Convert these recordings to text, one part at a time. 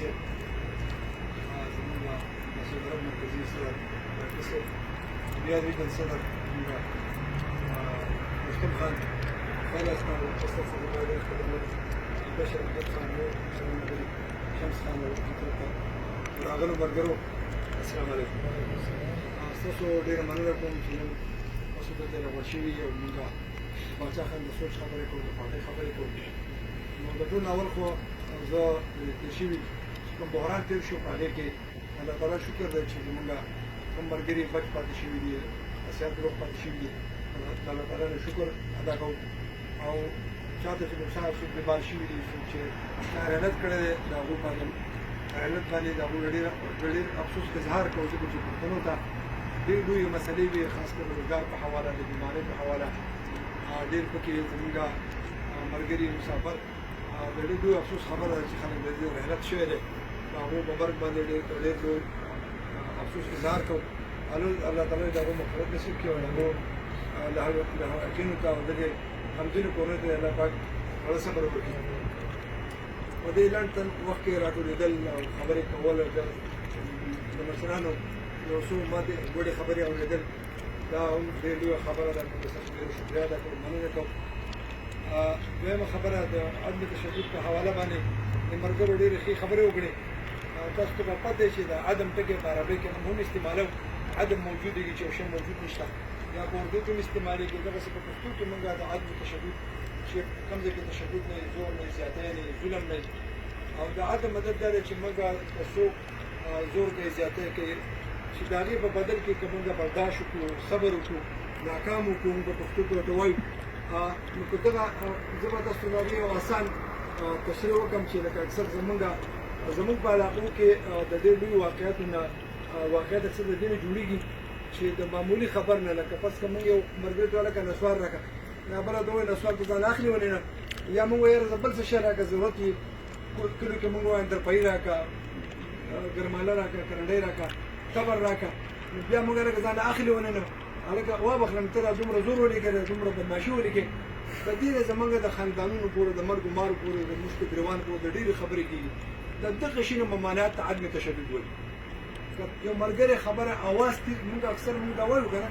صاحب، زموږ د صدر مرکزي صدر ډاکټر صاحب، ریاض ریجن صدر زموږ رستم خان، خیر اسمان استاد صدر ډېر خدمت، بشر احمد خان، نور مشران، شمس خان او راغلو ملګرو، السلام علیکم. ستاسو ډېره مننه کوم چې نن تاسو دلته راغونډ شوي او موږ باچا خان د سوچ خبرې کوو، د پارټۍ خبرې کوو. نو د ټول اول خو زه تېر شوي چې کوم بحران تېر شو، په هغې کې الله تعالی شکر دی چې زمونږ کوم ملګري بچ پاتې شوي دي، صحت روغ پاتې شوي دي، د الله تعالی نه شکر ادا کوو. او چاته چې نقصان، څوک بیمار شوي دي، څوک چې چا رحلت کړی دی، د هغو باندې رحلت باندې د هغو ډېر ډېر افسوس اظهار کوو، ځکه چې پښتنو ته ډېر لویې مسلې وي، خاص کر د روزګار په حواله، د بیمارۍ په حواله، ډېر پکې زمونږ ملګري مسافر. د ډېر لوی افسوس خبره ده چې خلک د دې رحلت شوی دی، په هغو په مرګ باندې ډېر ډېر لوی افسوس اظهار کوو. الله تعالی د هغو مغفرت نصیب کړي او د هغو لهو ته او دغې غمجنو کورنۍ ته الله پاک هغه صبر وکړي. په دې لنډ تن وخت کې راټولېدل او خبرې کول او د مشرانو یو څو ماتې ګوډې خبرې اورېدل، دا هم ډېر لویه خبره ده. موږ څخه ډېره شکریه ادا کوو، مننه کوو. دویمه خبره د عدم تشدد په حواله باندې د ملګرو ډېرې ښې خبرې وکړې. تاسو ته به پته چې د عدم ټکی په عربۍ کې موږ هم استعمالوو، عدم موجود دی چې یو شی موجود نشته، یا په اردو کې هم استعمالېږي. دغسې په پښتو کې موږ د عدم تشدد چې کوم ځای کې تشدد نه وي، زور نه وي، زیاتی نه وي، ظلم نه وي. او د عدم مطلب دا دی چې موږ که څوک زور کوي، زیاتی کوي، چې د هغې په بدل کې که موږ برداشت وکړو، صبر وکړو، ناکام وکړو، موږ په پښتو کې ورته وایو. نو که دغه زه به تاسو ته یو آسان تشریح وکړم چې لکه اکثر زمونږ په علاقو کې د ډېر لوی واقعاتو نه واقعیت اکثر د دې نه جوړېږي چې د معمولي خبر نه، لکه فرض که موږ یو ملګري ته لکه نسوار راکړه، نه بله ته وایي نسوار ته ځان اخلي ولې نه، یا موږ وایو یاره زه بل څه شی راکړه، ضرورت وي کلو کې موږ وایو درپایي راکړه، ګرماله راکړه، کرنډۍ راکړه، تبر راکړه، نو بیا موږ هلکه ځان اخلي ولې نه، هلکه وابخلم ته دا دومره زور ولې کوې، دومره بدماشي ولې کوې. د دې نه زمونږ د خاندانونو پورې، د مرګ مارو پورې، د مشکو ګریوان پورې د ډېرې خبرې کېږي. د دغه شي نه ممانعت ته عدم تشدد وایي. یو ملګری خبره اواز تیر، موږ اکثر موږ دا وایو کنه،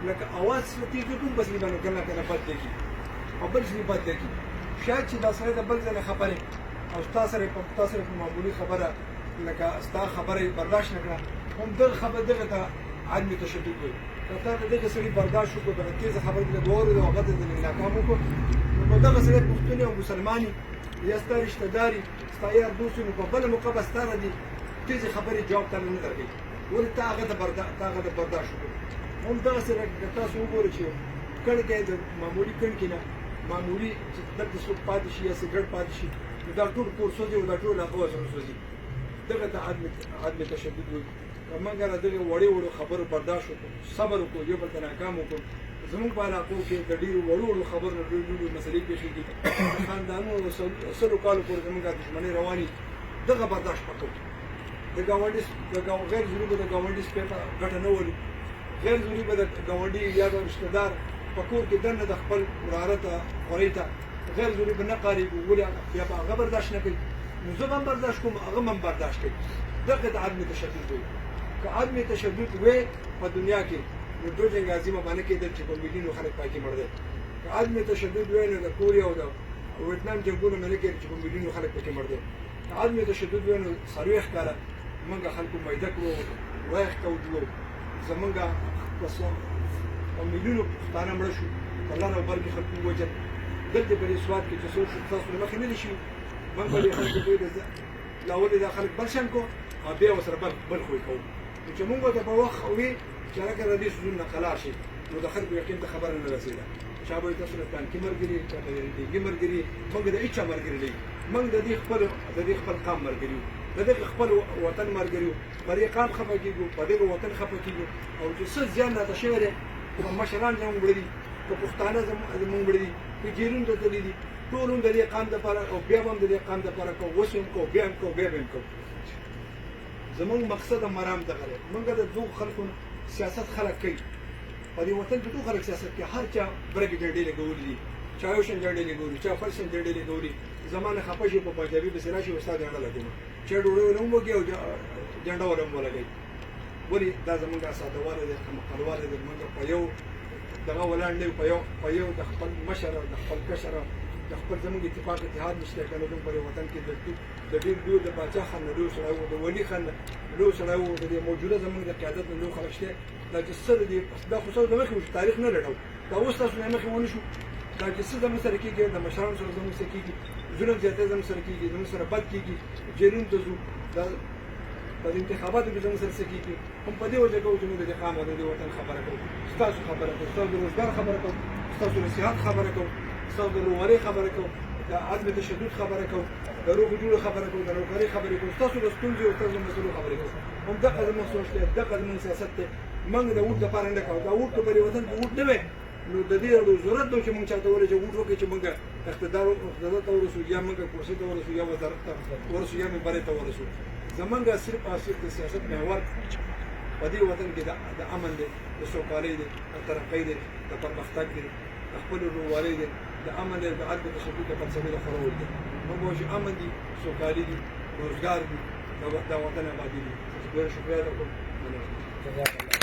لکه اواز تیر کوم بس باندې کله کله بد لګي او بل ځای بد لګي. شاید چې دا سره د بل ځای خبره او ستا سره په تا سره په معمولی خبره لکه ستا خبره برداشت نه کړه، هم دغه خبره دغه ته عدم تشدد وایي. که تا د دغه سړي برداشت وکړو، دغه تیزه خبره دې واورېده او هغه ته دې ناکام وکړو، نو دغه سړی پښتون او مسلماني یا ستا رشته داري، ستا یار دوست، نو په بله موقع به ستا د تیزې خبرې جواب ته نه درکوي، ولې تا هغه ته برداشت تا هغه ته برداشت وکړو. هم دغسې لکه که تاسو وګورئ چې کڼکی د معمولي کڼکې نه معمولي چې دلته څوک پاتې شي یا سګرټ پاتې شي، نو دا ټول کور سوځي او دا ټول هغه ورسره سوځي. دغه ته عدم تشدد وایي. که موږ له دغې وړې وړو خبرو برداشت وکړو، صبر وکړو، یو بل ته ناکام وکړو، زموږ په علاقو کې د ډېرو وړو وړو خبرو نه ډېرې لویې مسلې پېښېږي، د خاندانونو سلو کالو پورې زموږ دښمنۍ رواني، دغه برداشت پکو. د ګاونډي د غیر ضروري به د ګاونډي سپی په ګټه نه ولو، غیر ضروري به د ګاونډي یا د رشته دار په کور کې دننه د خپل وراره ته خورۍ ته غیر ضروري به نه قاریږو، ولې بیا به هغه برداشت نه کوي، نو زه به هم برداشت کوم، هغه به هم برداشت کوي. دغه ته عدم تشدد وایي. که عدم تشدد وی په دنیا کې، نو دوه جنګ عظیمه به نه کېدل چې په میلیونو خلک پکې مړ دی. که عدم تشدد وی، نو د کوریا او د ویتنام جنګونه به نه کېدل چې په میلیونو خلک پکې مړ دی. که عدم تشدد وی، نو 40 کاله موږ خلکو میده کړو، ویښ کړو، زمونږ په میلیونو پښتانه مړه شو، په لر او بر کې خلکو ووژل. دلته په دې سوات کې چې څه وشو تاسو له مخې نه دي شوي. موږ به دې خلکو دوی لا ولې دا خلک بل شان کو او بیا ورسره بل بل خوی کوو. نو چې موږ ورته په وخت وي چې هلکه د دې څیزونو نه قلار شي، نو د خلکو یقین ته خبره نه رسېده. چا به تاسو د پلانکي ملګري، چا به د ډېګي ملګري، موږ د هېچا ملګري نه یو. موږ د دې خپل قام ملګري یو، د دغه خپل وطن ملګري یو. په دې قام خفه کېږو، په دغه وطن خفه کېږو. او چې څه زیان راته شوی دی، که مشران زموږ مړه دي، که پښتانه زموږ مړه دي، که جیلونو ته تللي دي، ټول هم د دې قام دپاره او بیا به هم د دې قام دپاره کوو. اوس هم کوو، بیا هم کوو، بیا به هم کوو. زموږ مقصد او مرام دغه دی. موږ د دوو خلکو سیاست خلک کوي په دې وطن کې، ټول خلک سیاست کوي، هر چا برګې جنډې لګولې دي. چا یو شان جنډې لګولي، چا خپل شان جنډې لګولي. زما نه خفه شي، په پنجابي پسې راشي، استاد جنډه لګوم، چا ډوډۍ ونه وږي او جنډه ولم ولګوي. ولې دا زمونږ سادهوالی دی، کمقلوالی دی. موږ په یو دغه ولاړ نه یو، په یو د خپل مشر او د خپل کشر او د خپل زمونږ اتفاق اتحاد نشته. که نه زموږ په دې وطن کې د ډېر لوی، د باچا خان نه لوی سړی و، د ولي خان نه لوی سړی و، د دې موجوده زمونږ د قیادت نه لوی خلک شته. دا چې څه دي، دا خو څه د مخې وشو، تاریخ نه لټو، دا اوس تاسو نه مخې ونه شو. دا چې څه زموږ سره کېږي، د مشرانو سره زموږ سره کېږي، ظلم زیاتی زموږ سره کېږي، زموږ سره بد کېږي، جیلونو ته ځو، دا په دې انتخاباتو کې زموږ سره څه کېږي، هم په دې وجه کوو چې موږ د دې قام او د دې وطن خبره کوو، ستاسو خبره کوو، ستاسو د روزګار خبره کوو، ستاسو د صحت خبره کوو، ستاسو د ورورۍ خبره کوو، د عدم تشدد خبره کوو، د روغ جوړ خبره کوو، د نوکرۍ خبرې کوو، ستاسو د ستونزې او ستاسو د مسلو خبرې کوو. هم دغه زموږ سوچ دی، دغه زموږ سیاست دی. موږ د ووټ لپاره نه کوو. دا ووټ په دې وطن کې ووټ نه وي، نو د دې اړو ضرورت دی چې موږ چاته وویل چې ووټ وکړي چې موږ اقتدار ته ورسو، یا موږ کرسي ته ورسو، یا وزارت ته ورسو، یا منبرې ته ورسو. زمونږ صرف او صرف د سیاست محور په دې وطن کې د امن دی، د سوکالۍ دی، د ترقۍ دی، د پرمختګ دی، د خپل ورورولۍ دی، د امن دی، د عدم تشدد د فلسفې د خورول دی. موږ وایو چې امن دي، سوکالي دي، روزګار دي، د وطن آبادي دي. ډېره شکریه ادا کوم، مننه. جزاک الله.